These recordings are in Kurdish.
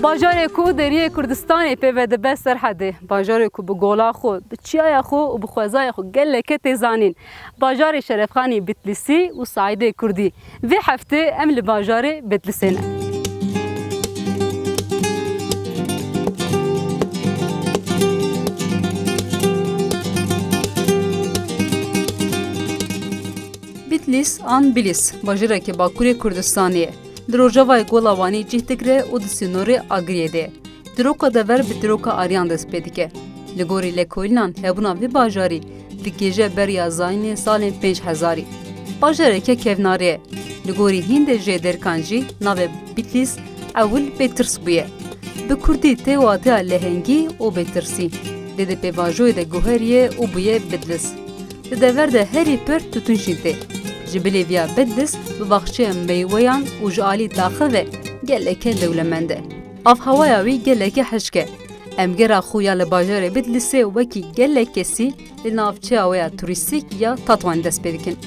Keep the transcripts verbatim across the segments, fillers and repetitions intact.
Bajarê ku deriyê Kurdistanê pê ve dibe Serhedê, bajarê ku bi gola xwe, bi çiyaya xwe û bi xwezaya xwe geleke tê zanîn, bajarê Şerefxanî Bitlîsî û Saîdê Kurdî. Vê heftê em li bajarê Bitlîsê ne. Bitlîs an Bilîs, bajarekî Bakurê Kurdistanê ye. Li rojavayê Gola Wanê cih digire û di sînorê Agiriyê de ye. Dîroka dever bi dîroka Aryan dest pê dike. Li gorî lêkolînan hebûna vê bajarî digihêje beriya zayînê salên pênc hezarî. Bajareke kevnarê ye. Li gorî hîn de jêderkan jî navê Bitlîs ewil bêtirs bûye. Bi kurdî tê wateya lehengî û bêtirsî. Lê di pêvajoyê de guheriye û bûye Bitlis. Di dever de herî pir tûtûn jî tê. Ji bilî viya Bitlis bi baxçeya meyweyan û ji alî daxê ve geleke dewlemend e. Avhewaya wî geleke hişk e. Em gera xwe ya li bajarê Bitlisê wekî gelek kesî li navçeya wê ya turîstîk ya Tatwanê dest pê dikin.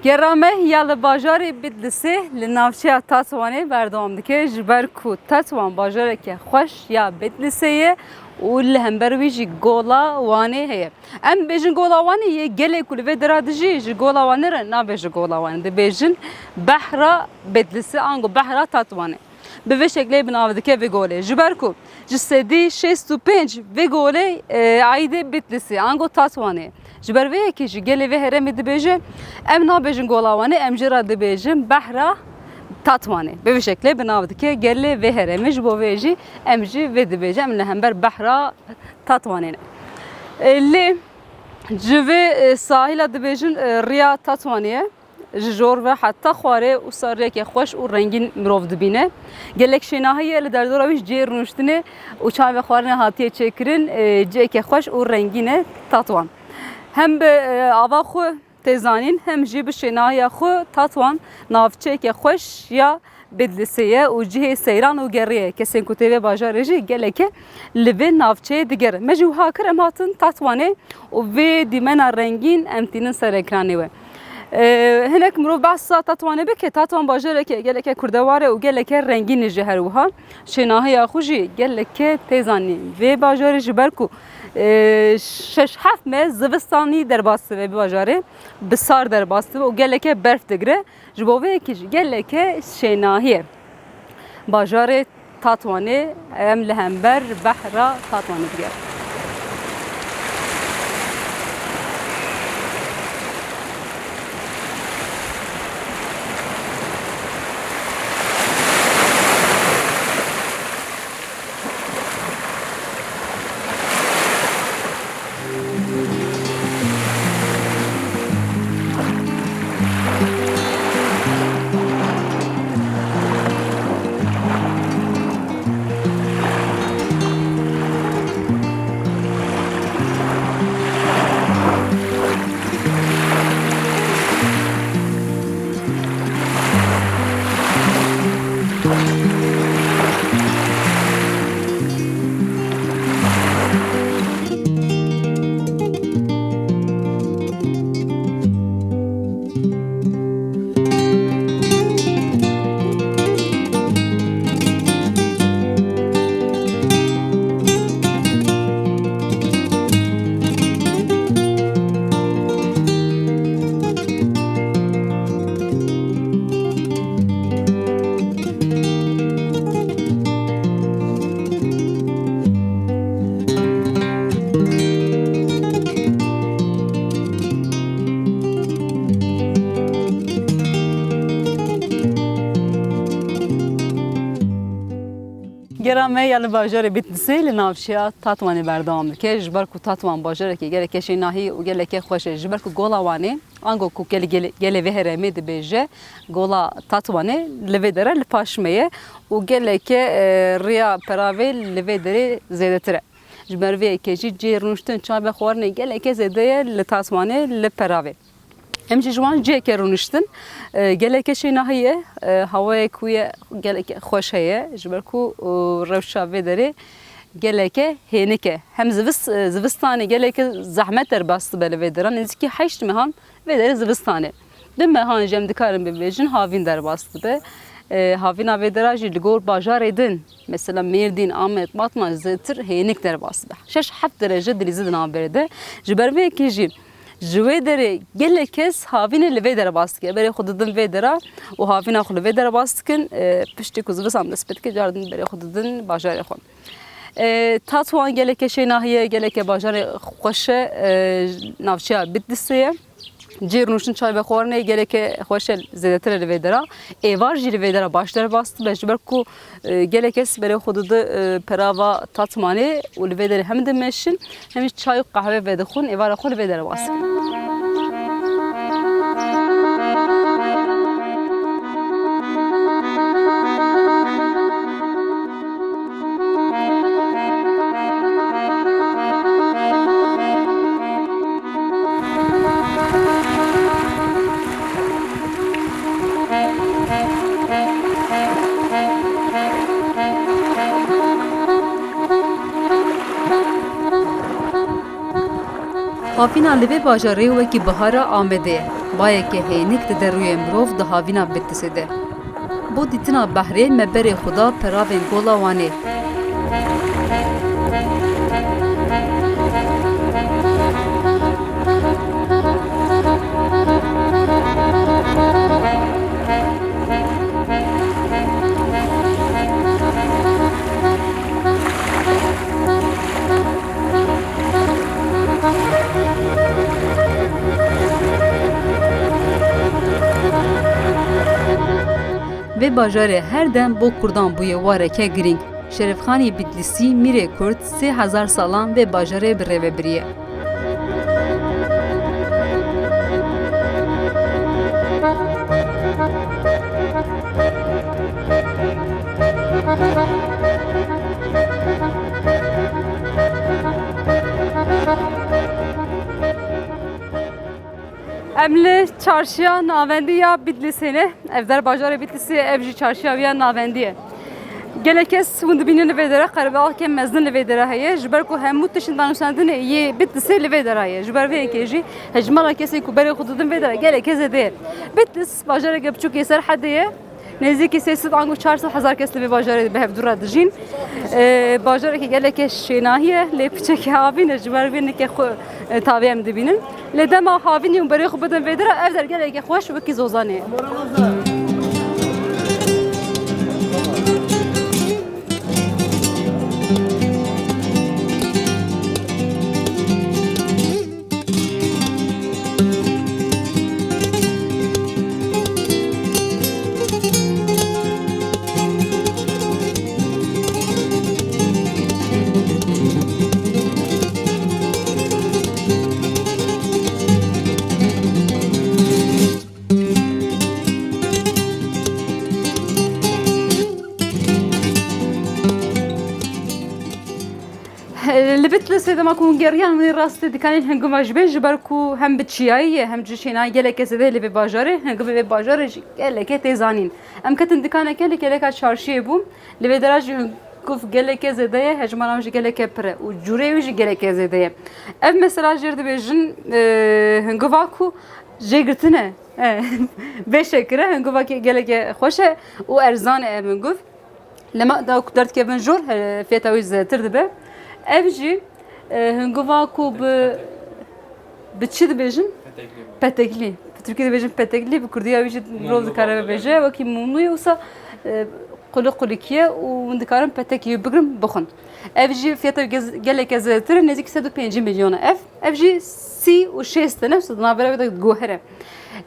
Gera me ya li bajarê Bitlisê li navçeya Tatwanê berdewam dike, ji ber ku Tatwan bajareke xweş ya Bitlisê ye û li hember wî jî Gola Wanê heye. Em dibêjin Gola Wanê yê gelê ku li vê dera dijî ji Gola Wanê re nabêjin Gola Wanê, dibêjin Behra Bitlisê ango Behra Tatwanê. Bi vê şeklê bi nav dike vê golê. Ji ber ku ji sedî şêst û pênc vê golê, e, aîdê Bitlisê ango Tatwanê. Ji ber vê yekê jî gelê vê herêmê dibêje, em nabêjin Gola Wanê, em jê re dibêjin Behra Tatwanê. Bi vê şeklê bi nav dike gelê vê herêmê, ji bo vê jî em jî vê dibêjin, em li hember Behra Tatwanê ne. E, lê ji vê, e, sahîla dibêjin, e, riya Tatwanê ye. Ji jor ve heta xwarê wisa rêyeke xweş û rengîn mirov dibîne. Gelek şênahî ye li derdora wî ji cihê rûniştinê û çavê xwarinê hatiye çêkirin, e, ciheke xweş û rengîn e Tatwan. Hem bi, e, ava xwe tê zanîn, hem jî bi şênahiya xwe Tatwan navçeyeke xweş ya Bedlisê ye û cihê seyran û geriyê ye. Kesên ku tê vê bajarê jî geleke li vê navçeyê digerin. Me jî wiha kir, em hatin Tatwanê û vê dîmena rengîn em tînin ser ekranê we. Ee, hinek mirov behsa Tatwanê bike, Tatwan bajareke geleke kurdewar e û geleke rengîn e jî her wiha. Şênahiya xwe jî geleke tê zanîn. Vê bajarê ji ber ku, ee, şeş heft meh zivistanî derbas dibe vê bajarê, bi sar derbas dibe û geleke berf digire. Ji bo vê yekê jî geleke şênahî ye. Bajarê Tatwanê, em li hember behra Tatwanê digerin. Gera me ya li bajarê Bitlisê li navçeya Tatwanê berdewam dike. Ji ber ku Tatwan bajarekê geleke şênahî û geleke xweş e. Ji ber ku Gola Wanê, ango ku gelê, gelê, gelê vê herêmê dibêje Gola Tatwanê, li vê dere li paş me ye û geleke, e, riya peravê li vê derê zêdetir e. Ji ber vê yekê jî cihê rûniştin, çavê xwarinê geleke zêde ye li Tatwanê, li peravê. Em jî ji wan ciheke rûniştin, e, geleke şênahî ye, e, hawayek wî ye, geleke xweş heye, ji ber ku, e, rewşa vê derê Geleke hênik e. Hem zivist-, zivistanê geleke zehmet derbas dibe li vê dera. Nêzîkî heşt mehan vê derê zivistan e. Du mehan jî em dikarin bibêjin havîn derbas dibe. E, havîna vê dera jî li gor bajarê din, mesela Mêrdîn, Amed, Batman zêtir hênik derbas dibe. Şeş heft derece dilîzî di navberê de. Ji ber vê yekê jî ji wê derê gelek kes havînê li vê derbas dike. Berê xwe didin vê dera û havîna xwe li vê derbas dikin. E, piştî ku zivistan dest pê dike, car din berê xwe didin bajarê xwe. E, Tatwan geleke şênahî ye, geleke bajarê xweş e, e, navçeya Bitlisê ye. Cê rûniştin çay vexwarinê geleke xweş e, zêdetir e li vê dera. Êvar jî li vê dera baş derbas dibe, ji ber ku, e, gelek kes berê xwe dide, e, perava Tatmanê û li vê derê hem dimeşin, hem jî çay û qehwe vedixwin, êvara xwe li vê dera bas dikin. Havîna li vê bajarê wekî bihara Amedê ye. Bayeke hênik dide rûyê mirov di havîna Bitlisê de. Bo dîtina behrê me berê xwe da peravên Gola Wanê. Vê bajarê her dem bo kurdan bûye wareke girîng. Şerefxanê Bitlîsî, mîrê Kurd, sê hezar salan vê bajarê bi rê ve biriye. Em li çarşiya navendî ya Bitlîsê ne. Ev der bajarê Bitlîsê, ev jî çarşiya wî ya navendî ye. Gelek kes hûn dibînin li vê dera qerebalkê mezin li vê dera heye, ji ber ku hemû tiştên danûstandinê yê Bitlîsê li vê dera ye. Ji ber vê yekê jî hejmara kesên ku berê xwe didin vê dera gelekê zêde ye. Bitlîs bajareke biçûk yê Serhedê ye. Nêzîkî sê sed ango çar sed hezar kes li vê bajarê bi hevdû re dijîn. Ee, bajarekî gelekê şênahî ye, lê piçekî havîn e, ji ber vê nike xwe, e, tavê em dibînin. Lê dema havînê û berê xwe bidin vê dira, ev der gelekê xweş wekî zozanê ye. Li Bitlisê dema ku hûn geriyan wê rastê dikanên hingiva jî bên, ji ber ku hem bi çiyayî ye, hem jî şênayî geleke zêde ye li vê bajarê, hingivê vê bajarê jî geleke tê zanîn. Em ketin dikaneke li geleka çarşiyê bû, li vê dera jî hingiv geleke zêde ye, hejmara wan jî geleke pir e û cûrê wî jî geleke zêde ye. Ev mesela jêr dibêjin, e, hingiva ku jê girtine, e, bê şekir e, hingiva geleke xweş e û erzan e ev hingiv. Lema da ku derdikevin jor, he, fiyata wî zêdetir dibe. Ev jî, e, hingiva ku bi, bi çi dibêjin? Peteklî. Peteklî. Bi tirkî dibêjin peteklî, bi kurdiya wî jî mirov dikare bibêje. Wekî mûmnû ye wisa, e, qulik qulikî ye û hûn dikarin petekî wî bigrin, bixwin. Ev jî fiyata wî gez-, geleke zêdetir e, nêzîkî sed û pêncî milyon e ev. Ev jî sî û şêst tene, wisa di navbera wê de goher e.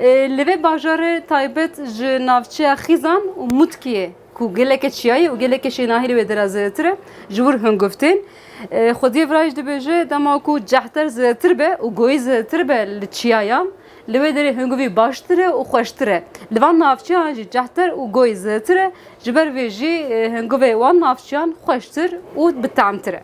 E, li vê bajarê taybet ji navçeya Xîzan û Mutkiyê ku geleke çiyayî û geleke şênahî li wê dera zêdetir e, ji wir hingûv tên. E, xwediyê vira jî dibêje, dema ku cehter zêdetir be û goyî zêdetir be li çiyayan, li wê derê hingûvî baştir e û xweştir e. Li van navçeyan jî cehter û goyî zêdetir e, ji ber vê jî, e, hingûvê wan navçeyan xweştir û bi tamtir e.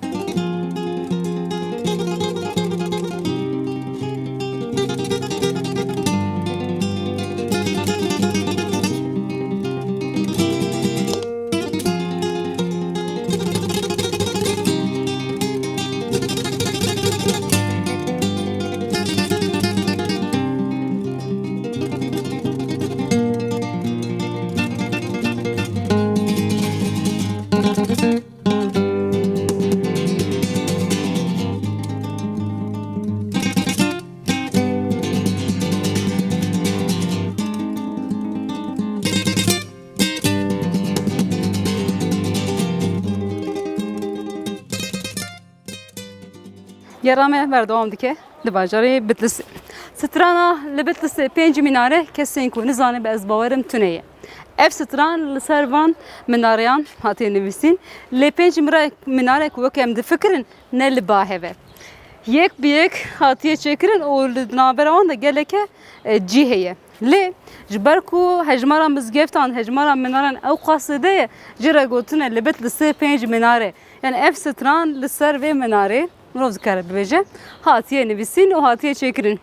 Gera me berdewam dike di bajarê Bitlisê. Strana li Bitlisê pênc minare, kesên ku nizane be ez bawerim tune ye. Ev stran li ser van minareyan hatiye nivîsîn. Lê pênc mira-, minare ku weke em difikirin ne li ba hev e. Yek bi yek hatiye çêkirin û li navbera wan de geleke, e, cî heye. Lê ji ber ku hejmara mizgeftan, hejmara minaran ew qas zêde ye, jê re gotine li Bitlisê pênc minare. Yani ev stran li ser vê minarê mirov dikare bibêje, hatiye nivîsîn û hatiye çêkirin.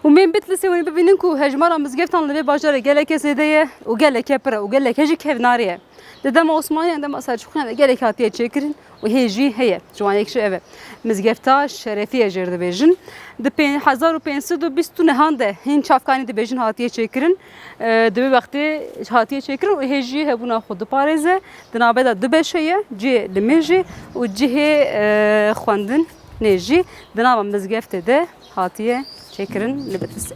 Û bên Bitlisê hûn ê bibînin ku hejmara mizgeftan li vê bajarê geleke zêde ye û geleke pir e û geleke jî kevnarê ye. Di dema Osmaniyan, dema Selçûkiyan de gelek hatiye çêkirin û hê jî heye. Ji wan yek jî ev e. Mizgefta Şerefiyê jê re dibêjin. Di pê-, hezar û pênc sed û bîst û nehan de hîn çavkanî dibêjin hatiye çêkirin. E, di wê wextê hatiye çêkirin û hê jî hebûna xwe diparêze. Di navbera de du beşe ye, cihê limêjê û cihê, e, xwendinê jî di nava mizgeftê de hatiye çêkirin li Bitlisê.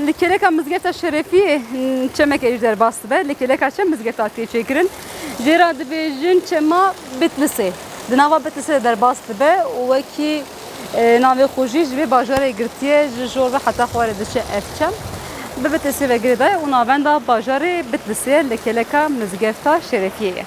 Li kêleka Mizgefta Şerefiyê, hmm, çemekê jî derbas dibe. Li kêleka çem mizgefta hatiye çêkirin. Jê re dibêjin çema Bitlisê. Di nava Bitlisê de derbas dibe û wekî, e, navê xwe jî ji vê bajarê girtiye, ji jor ve heta xwarê diçe ev çem. Bi Bitlisê ve girêdaye û navenda bajarê Bitlisê ye, li kêleka Mizgefta Şerefiyê ye.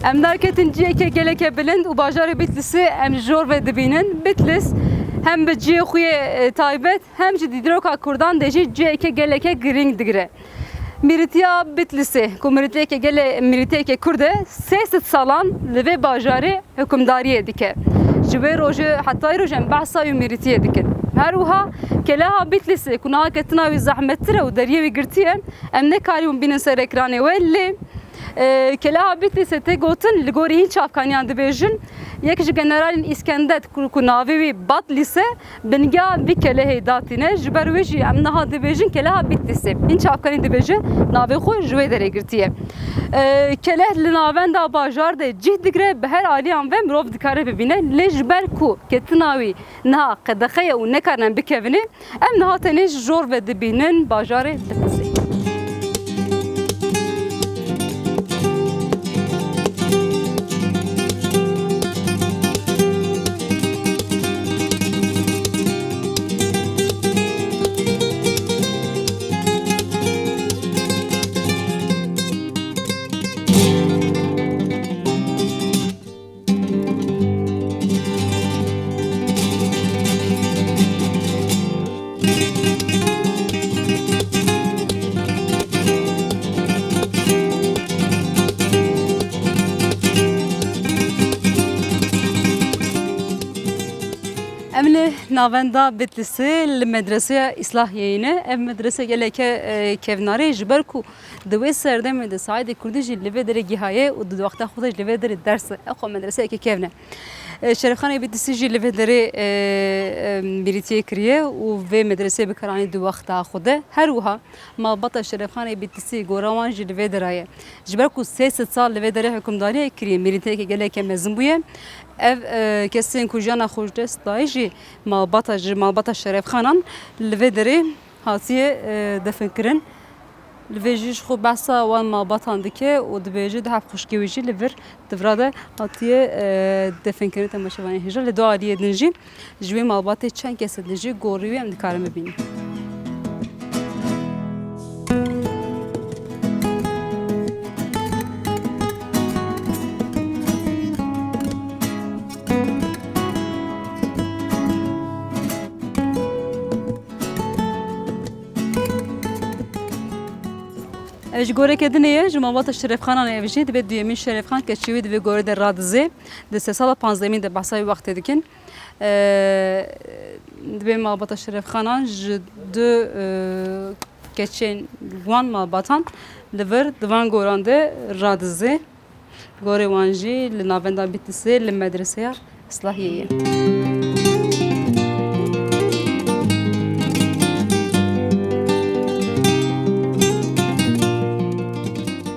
Em derketin ciheke geleke bilind û bajarê Bitlisê em jor ve dibînin. Bitlis hem bi cihê xwe yê, e, taybet, hem jî di dîroka Kurdan de jî ciheke geleke girîng digire. Mîrîtiya Bitlisê, ku mîrîtiyeke gelê, mîrîtiyeke Kurd e, sê sed salan li vê bajarê hukimdariyê dike. Ji wê rojê heta îro jî em behsa wî mîrîtiyê dikin. Her wiha Keleha Bitlisê, ku niha ketina wî zehmettir e û deriyê wî girtî ye, em nekarîbûn bînin ser ekranê we, lê, e, Keleha Bitlisê tê gotin, li gorî hîn çavkaniyan dibêjin, yek ji generalên Îskender ku, ku navê wî Batlîs e, bingeha vî kelehê datîne, ji ber wê jî em niha dibêjin Keleha Bitlisê. Hîn çavkanî dibêje, navê xwe ji wê derê girtiye. E, keleh li navenda bajar de cih digire, bi her aliyan ve mirov dikare bibîne, lê ji ber ku ketina wî niha qedexe ye û nekarin em bikevine, em niha tenê ji jor ve dibînin bajarê Bitlisê. Navenda Bitlisê li medreseya Îslahiyeyê ne. Ev medrese geleke, e, kevnarê ji ber ku di wê serdemê de saetê kurdî jî li vê derê gihaye û di wexta xwe de jî li vê derê ders e. Ew xwe medreseyeke kevn e. E, Şerefxanê Bitlisê jî li vê derê, e, e, mîrîtiyê kiriye û vê medreseyê bikaranî di wexta xwe de. Her wiha malbata Şerefxanê Bitlisê gora wan jî li vê dera ye. Ji ber ku sê sed sal li vê derê hukimdariyê kiriye, mîrîtiyeke geleke mezin bûye. Ev, e, kesên ku jiyana xwe ji dest daye jî malbata, ji malbata Şerefxanan li vê derê hatiye, e, definkirin. Li vê jî ji xwe behsa wan malbatan dike û dibêje di hev xwişkê wî jî li vir di vira de hatiye, e, definkirin. Temaşevanên hêja, li du aliyê din jî ji wê malbatê çend kesê din jî gorî wî em dikarin bibînin. Ev ji goreke dinê ye, ji malbata Şerefxanan e ev jî. Dibe duyemîn Şerefxan, keçê wî di vê gorê de radizê. Di sedsala panzdehemîn de behsa wî wextê dikin. Eee, dibê malbata Şerefxanan ji du, eee, keçên wan malbatan li vir di van goran de radizê. Gorê wan jî li navenda Bitlisê li medreseya Îslahiyê ye.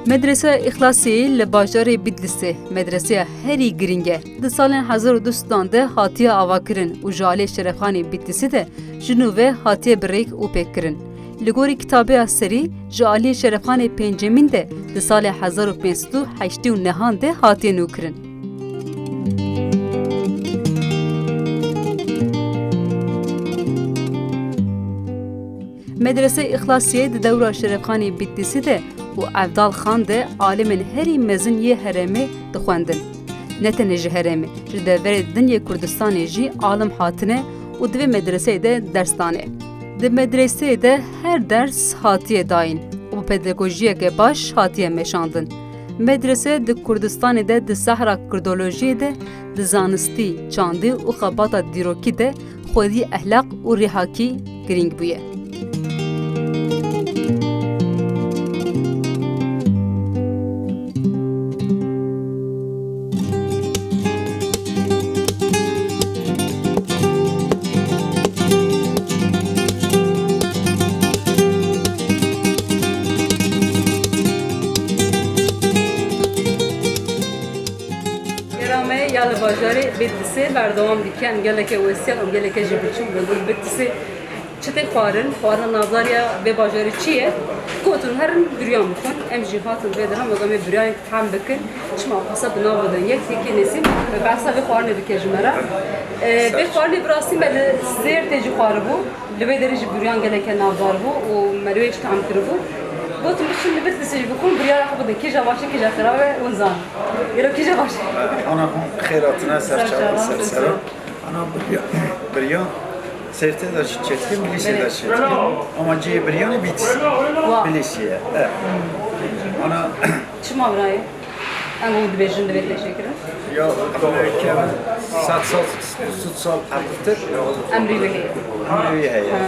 Medreseya Îxlasiyê li bajarê Bitlisê medreseya herî girîng e. Di salên hezar û du sedan de hatiye avakirin û ji aliyê Şerefxanê Bitlisî de ji nû ve hatiye bi rêk û pêk kirin. Li gorî kitabeya serî, ji aliyê Şerefxanê Pêncemîn de di salê hezar û pênc sed û heştê û nehan de hatiye nûkirin. Medreseyê Îxlasiyê di dewra Şerefxanê Bitlisî de û Evdal Xan de alimên herî mezin yê herêmê dixwendin. Ne tenê ji herêmê, ji deverê din yê Kurdistanê jî alim hatine û di vê medreseyê de ders dane. Di medreseyê de her ders hatiye dayîn û bi pedagojiyeke baş hatiye meşandin. Medrese di Kurdistanê de di sehra kurdolojiyê de, di zanistî, çandî û xebata dîrokî de xwedî ehlaq û rihakî girîng bûye. Gera me ya li bajarê Bitlisê berdewam dike, em geleke wesîyan û geleke jî biçûk bûn. Bitlisê çi tê xwarin, xwarina navdar ya vê bajarê çi ye? Gotin herin bûriyan bixwin. Em jî hatin vê dera, me got em ê bûriyanê tehm bikin. Çima qaseb bi nav bidin. Yek yekê Nesîm behsa vê xwarinê dike ji me re. E, vê xwarinê bi rastî me li Sêrtê jî xwaribû. Li wê derê jî bûriyan geleke navdar bû û me li wê jî tehm kiribû. Gotin biçin li Bitlisê jî bixwin, biryara xwe bidin. Kîja baş e, kîja xirab e, hûn zanin. Gelo kîja baş e? Ana xwe xêr hatine ser çavan, ser seran. Ana biriya, biriya Sêrtê de çêdikin, Bilîsê de çêdikin. Ama cihê biriyanê Bîtîs. Wa. Bilîsî ye. Evet. Ana çima birayê? Em hûn dibêjin divê pêşê kirin? Ya, kevin sed sal, sed sal eqiltir. Emrî wî heye. Emrî wî heye. Ha.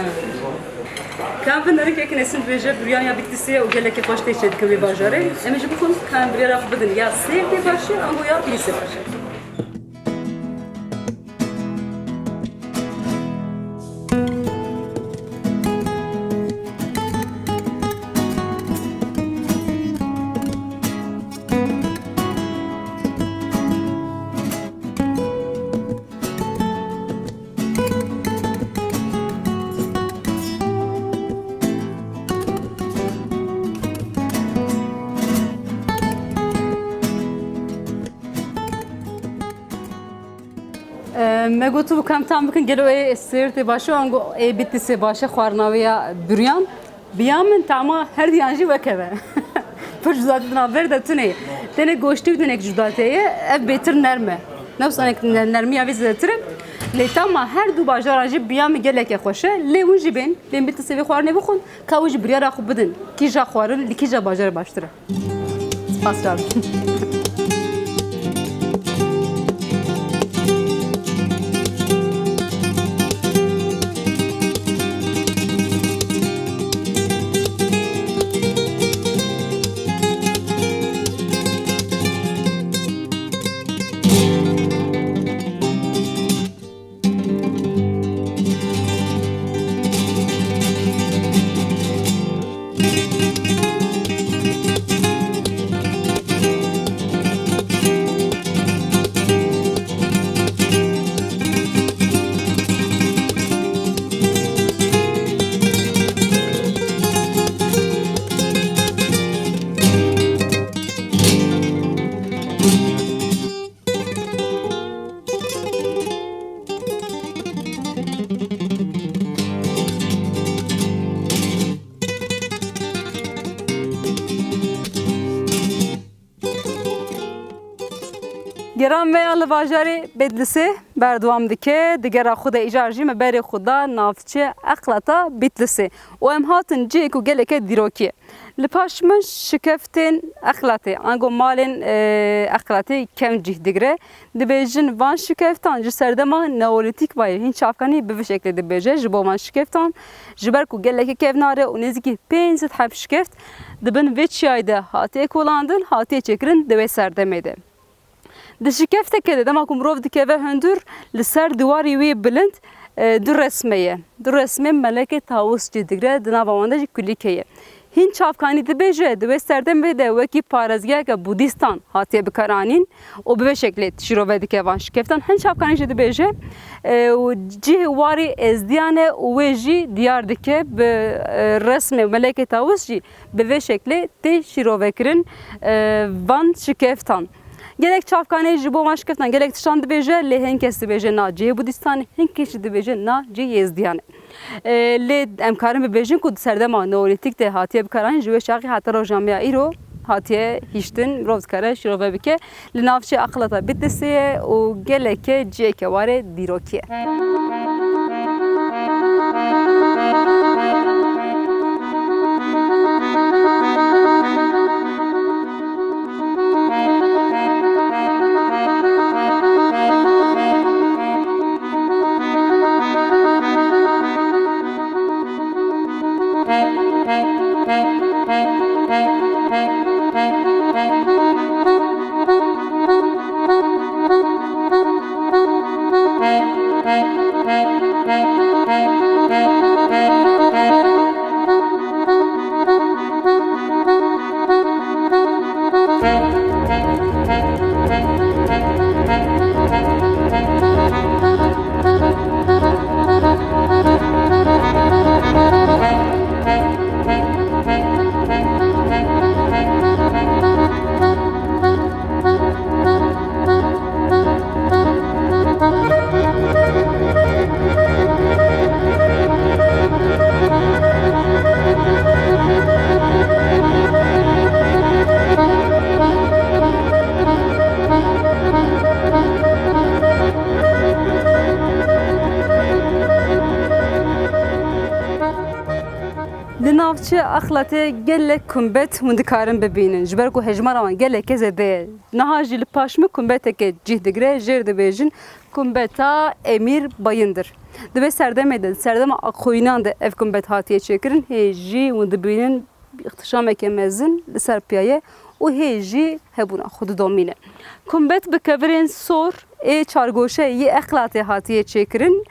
Kevin nerikek nesin dibêje, biriyan ya Bîtîsê ye û gelekî xweş tê çêdikin wê bajarê. Em ê jî bixwin, kevin biryara xwe bidin. Ya Sêrtê baş e, ango ya Bilîsê baş e. E, me gotibû, ka em tam bikin, gelo ê Sêrtê baş e, ango ê Bitlisê baş e, xwarina wê ya bûriyan. Bi ya min tama her diyan jî weke be. Pir cudatî di navber de tune ye. Tenê goştî û hinek cudatî ye, ev bêtir nerm e. Ne wisa hinek ne-, nermiya vê zêdetir e. Lê tama her du bajaran jî bi ya min geleke xweş e. Lê hûn jî bên, bên Bitlisê vê xwarinê bixwin. Ka wî jî biryara xwe bidin, kîja xwarin li kîja bajarê baştir e. Spas, çav. Geran me ya li bajarê Bedlisê berdewam dike. Di gera xwe de îcar jî me berê xwe da navçe Exlata Bitlisê û em hatin cihê ku geleke dîrokî ye. Li paş min şikeftên Exlatê, ango malên, e, Exlatê kevn cih digire. Dibêjin van şikeftan ji serdema neolîtîk ve ye. Hîn çavkanî bi vî şeklê dibêje ji bo van şikeftan. Ji ber ku gelekî kevnar e û nêzîkî pênc sed heb şikeft di bin vê çiyayê de hatiye kolandin, hatiye çêkirin di wê serdemê de. Di şikefteke de dema ku mirov dikeve hundir, li ser dîwarê wî bilind, e, du resme ye. Du resmê melekê tawus cih digire, di nava wan de jî kulîlk heye. Hîn çavkanî dibêje, di wê serdemê de wekî parêzgeheke Budîstan hatiye bikaranîn û bi vê şeklê şîrove dike van şikeftan. Hîn çavkanî jî dibêje, e, û cihê warê Êzdiyan e û wê jî diyar dike bi, e, resmê melekê tawus jî bi vê şeklê tê şîrovekirin, e, van şikeftan. Gelek çavkanê ji bo van şikeftan gelek tiştan dibêje, lê hin kes dibêje na cihê Budîstan e, hin kes jî dibêje na cihê Êzdiyan e. E, lê em karin bibêjin ku di serdema neolîtîk de hatiye bikaranîn, ji wê çaxê heta roja me ya îro hatiye hiştin, mirov dikare şîrove bike. Li navçeya Exlata Bitlisê ye û geleke ciheke warê dîrokî ye. Li navçeya Exlatê gelek kumbet hûn dikarin bibînin, ji ber ku hejmara wan gelekê zêde ye. Niha jî li paş min kumbeteke cih digire, jêr dibêjin Kumbeta Emîr Bayindir. Di vê serdemê de, di serdema Aqxoyînan de ev kumbet hatiye çêkirin, hê jî hûn dibînin îhtişameke mezin li ser piya ye û hê jî hebûna xwe didomîne. Kumbet bi kevirên sor ê çargoşe yê Exlatê hatiye çêkirin.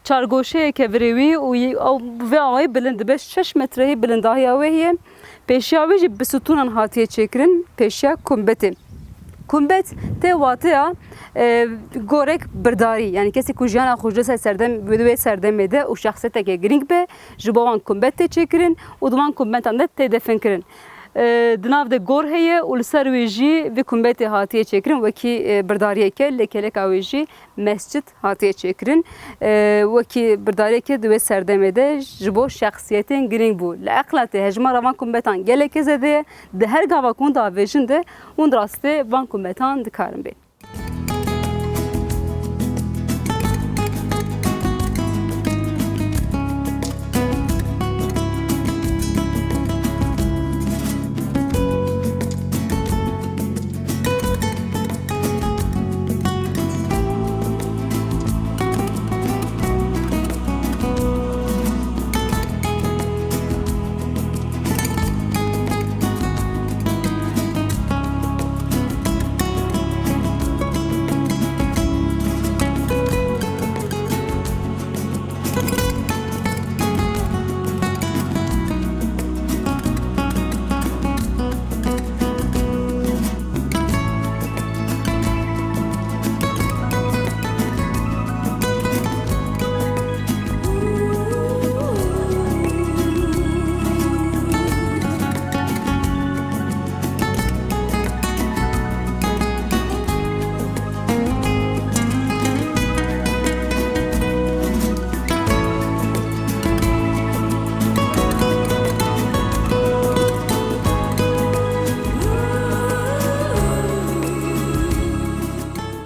Çargoşeyê kevirê wî û yê, ew bi vê awayî bilind dibe, şeş metreyê bilindahiya wê heye. Pêşiya wê jî bi stûnan hatiye çêkirin, pêşiya kumbetê. Kumbet tê wateya, e, gorek birdarî, yanî kesê ku jiyana xwe ji ser serdem, bi wê serdemê de û şexsiyeteke girîng be, ji bo wan kumbet tê çêkirin û di wan kumbetan de tê definkirin. E, di nav de gor heye û li ser wê jî vê kumbetê hatiye çêkirin, wekî, e, birdariyeke, lê keleka wê jî mescid hatiye çêkirin. E, wekî birdariyeke di wê serdemê de ji bo şexsiyetên girîng bû. Li Exlatê hejmara van kumbetan gelekê zêde ye. Di her gava ku hûn diavêjin de hûn di rastê van kumbetan dikarin bên.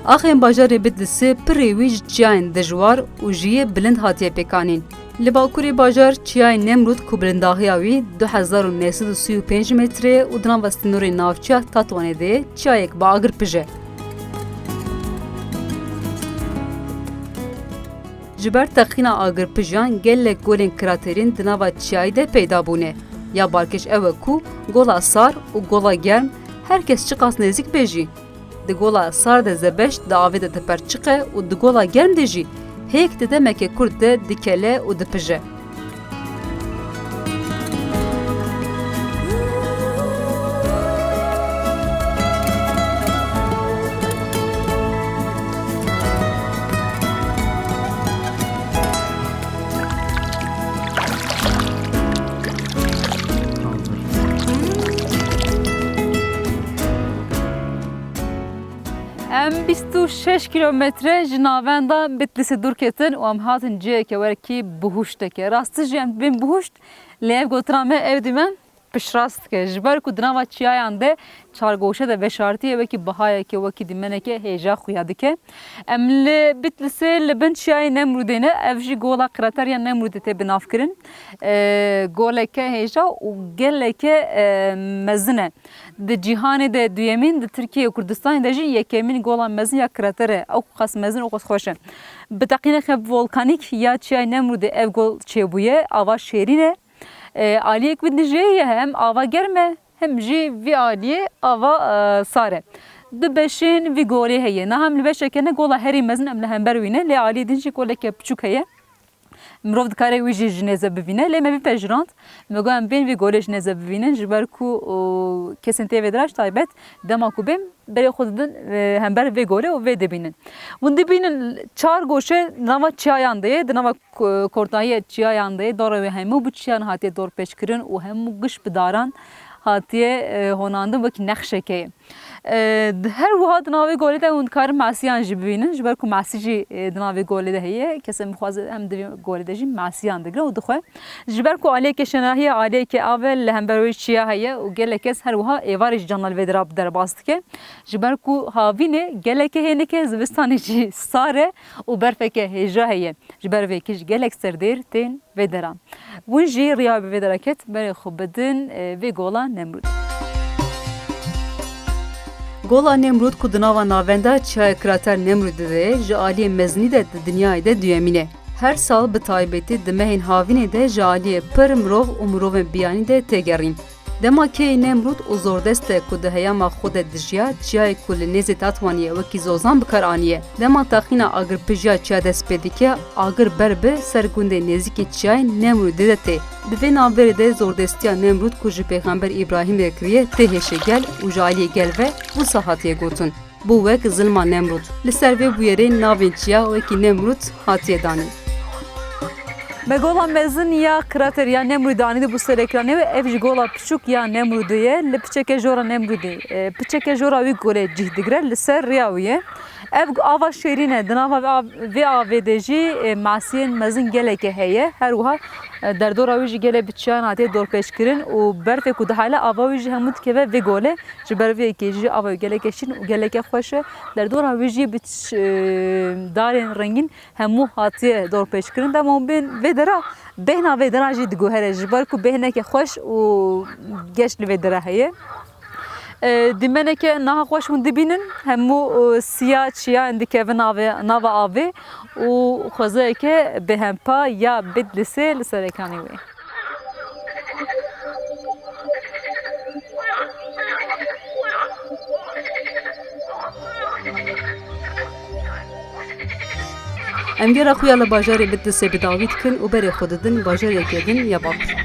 Axên bajarê Bitlisê pirê wî ji çiyayên dijwar û ji yê bilind hatiye pêkanîn. Li bakurê bajar çiyayê Nemrûd ku bilindahiya wî du hezar û neh sed û sî û pênc metre û di nava sînorê navçeya Tatwanê de ye, çiyayek bi agir pije. Ji ber teqîna agirpijan gelek golên kraterîn di nava çiyayî de peyda bûne. Ya balkêş ew e ku gola sar û gola germ her kes çiqas nêzîk be jî, di gola sar de zebeşt di avê de diperçiqe û di gola germ de jî hêk di demeke kurt de dikele û dipije. Em bîst û şeş kîlometre ji navenda Bitlîsê dûr ketin û em hatin ciheke werekî bihuştekê. Rastî jî em dibên bihuşt, lê ev gotina me ev dîmen piştrast dike. Ji ber ku di nava çiyayan de çargoşe de veşartî ye, wekî bihayeke, wekî dîmeneke hêja xuya dike. Em li Bitlîsê li bin çiyayê Nemrûdê ne, ev jî gola krater ya Nemrûdê tê binavkirin. E, goleke hêja û geleke, e, mezin e. Di cîhanê de duyemîn, di Tirkiye û Kurdistanê de jî yekemîn gola mezin ya krater e. Ew qas mezin û qas xweş e. Bi teqîneke volkanîk ya çiyayê Nemrûdê ev gol çêbûye, ava şêrîn e. E, aliyek wî dijê ye, hem ava germ e, hem jî vî aliyê ava, e, sar e. Du beşên vî golê heye. Niha em li beşeke ne gola herî mezin em li hember wî ne, lê aliyê din jî goleke piçûk heye. Mirov dikare wî jî ji nêze bivîne, lê me bipejirand. Me got em bên vî golê ji nêze bivînin, ji ber ku, o, kesên tê vê diraj taybet dema ku bên berê xwe didin, e, hember vê golê û vê dibînin. Hûn dibînin çar goşe di nava çiyayan de ye, di nava ko-, kortahiya çiyayan de ye, dora wê hemû bi çiyan hatiye dorpêçkirin û hemû giş bi daran hatiye, e, honandin, wekî nexşeke ye. E, di her wiha di navê golê de hûn dikarin masiyan jî bibînin, ji ber ku masî jî, e, di navê golê de heye. Kesên bixwaze hem di vê golê de jî masiyan digre û dixwe. Ji ber ku aliyeke şenahiya aliyeke av e, li hember wê çiya heye û gelek kes her wiha êvarê ji cana li vê dera bi derbas dike. Ji ber ku havînê geleke hênik e, zivistanê jî sar e û berfeke hêja heye. Ji ber vê yekê jî gelek serdêr tên vê dera. Hûn jî riya bi vê dera ket, berê xwe bidin, e, vê gola Nemrûd. Gola Nemrûd ku di nava navenda çiyayê krater Nemrûdê de ye, ji aliyê mezinî de di dinyayê de duyemîn e. Her sal bi taybetî di mehên havînê de ji aliyê pir mirov û mirovên biyanî de têgerîn. Dema keyê Nemrûd û Zordeste ku di heyama xwe de dijiya, çiyayê ku li nêzê Tatwanê ye wekî zozan bi kar aniye. Dema taxîna agirpijiya çiya dest pê dike, agir ber bi ser gundê nêzîkî çiyayê Nemrûdê de tê. Di vê navberê de zordestiya Nemrûd ku ji Pêxember Îbrahîmê re kiriye tê hêşê gel û ji aliyê gel ve wisa hatiye gotin. Bû wek zilma Nemrûd. Li ser vê bûyerê navên çiya wekî Nemrûd hatiye danîn. Me gola mezin ya krater ya Nemrûdê anî dibû ser ekranê we. Ev jî gola piçûk ya Nemrûdê ye. Li piçeke jora Nemrûdê, e, piçeke jora wî golê cih digire, li ser rêya wî ye. Ev ava şêrîn e. Di nava vê av-, vê avê de jî, e, masiyên mezin geleke heye. Her wiha, e, derdora wî jî gelek bi çiyan hatiye dorpêçkirin û berfê ku dihele ava wî jî hemû dikeve vê golê. Ji ber vê yekê jî ava wî geleke şîn û geleke xweş e. Derdora wî jî bi ç-, e, darên rengîn hemû hatiye dorpêçkirin. Dema hûn bên vê dera, bêhna vê dera jî diguhere, ji ber ku bêhneke xweş û geş li vê dera heye. E, dîmeneke niha xweş hûn dibînin, hemû, e, siya çiyan dikevin avê, nava avê û xwezayeke bêhempa ya Bitlîsê li ser ekranê wê. Em gera xwe ya li bajarê Bitlîsê bi dawî dikin û berê xwe didin bajareke din ya Bakur.